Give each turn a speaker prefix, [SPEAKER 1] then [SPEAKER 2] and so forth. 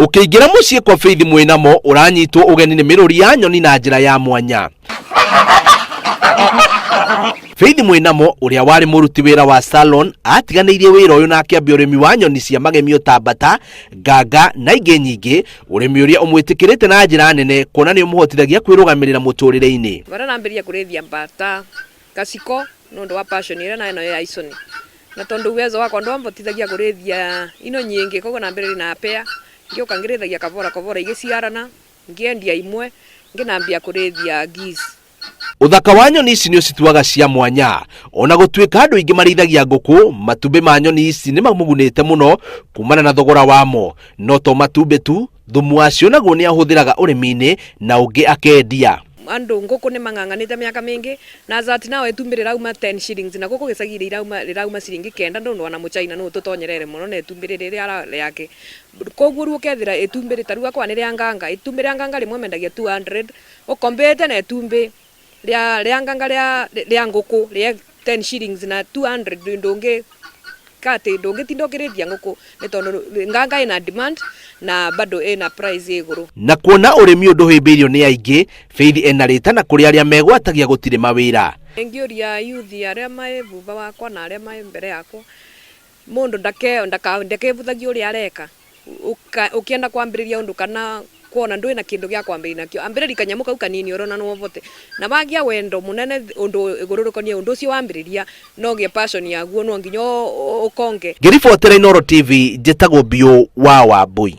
[SPEAKER 1] Ũkĩingĩra mũciĩ kwa Faith Mwĩnamo ũranyitwo ũgeni nĩ mĩrũri ya nyoni na njĩra ya mwanya. Faith Mwĩnamo ũrĩa warĩ mũruti wĩra wa salon atiganĩirie wĩra ũyũ na akĩambia ũrĩmi wa nyoni cia magemio ta mbata, nganga na ingĩ nyingĩ, ũrĩmi ũrĩa ũmwĩtĩkĩrĩte na njĩra nene kuona nĩ ũmũhotithagia kwĩrũgamĩrĩra mũtũrĩre-inĩ.
[SPEAKER 2] Bara nambĩrĩria kũrĩithia mbata gaciko nĩ ũndũ wa passion ĩrĩa naĩ nayo ya iconi na tondu uwezo wakwa ndwambotithagia kũrĩithia ino nyingĩ koguo nambĩrĩria na pair ngĩũka ngĩrĩithagia kabora kabora igĩciarana ngĩendia imwe ngĩnambia kũrĩithia geese.
[SPEAKER 1] Ũthaka wa nyoni ici nĩ ũcituaga cia mwanya. Ona gũtuĩka andũ aingĩ marĩithagia ngũkũ, matumbĩ ma nyoni ici nĩ mamũgunĩte mũno kumana na thogora wamo. No to matumbĩ tu, thumu wacio naguo nĩ ahũthĩraga ũrĩmi-inĩ na ũngĩ akendia.
[SPEAKER 2] Andũ ngũkũ nĩ mang'ang'anĩte mĩaka mĩingĩ na as at now ĩtumbĩ rĩrauma 10 shillings na gũkũ gĩcagi rĩrauma ciringi kenda ndũndũ ona mũchaina nũ ũtũtonyerere mũno na ĩtumbĩ rĩrĩ rĩake. Koguo rĩu ũkethĩra ĩtumbĩ ta rĩu akorwo nĩ rĩa nganga, ĩtumbĩ rĩa nganga rĩmwe mendagia 200 ũkombĩte na ĩtumbĩ rĩa rĩa nganga rĩa rĩa ngũkũ rĩa 10 shillings na 200 ndũngĩ kati ndũngĩtinda ũkĩrĩithia ngũkũ nĩ tondũ nganga ĩna demand na bado ĩna price ĩ igũrũ.
[SPEAKER 1] Na kuona ũrĩmi ũyũ ndũhĩmbĩirio nĩ aingĩ, Faith ena rĩtana kũrĩ arĩa megwatagia gũtirĩ mawĩra.
[SPEAKER 2] Ngĩũria youth arĩa marĩ thutha wakwa na arĩa marĩ mbere yakwa, mũndũ ndakebuthagie ũrĩa areka. Ũkĩenda kwambĩrĩria ũndũ kana kuona ndwĩ na kĩndũ gĩa kwambĩrĩria nakĩo, ambĩrĩria kanyamũ kau kanini ũrona no ũvote. Na wagĩa wendo mũnene ũndũ igũrũ rĩkonie ũndũ ũcio wambĩrĩria no ũgĩe passion yaguo no nginya ũkonge.
[SPEAKER 1] Ngĩribotera Inooro TV, njĩtagwo Biũ wa Wambui.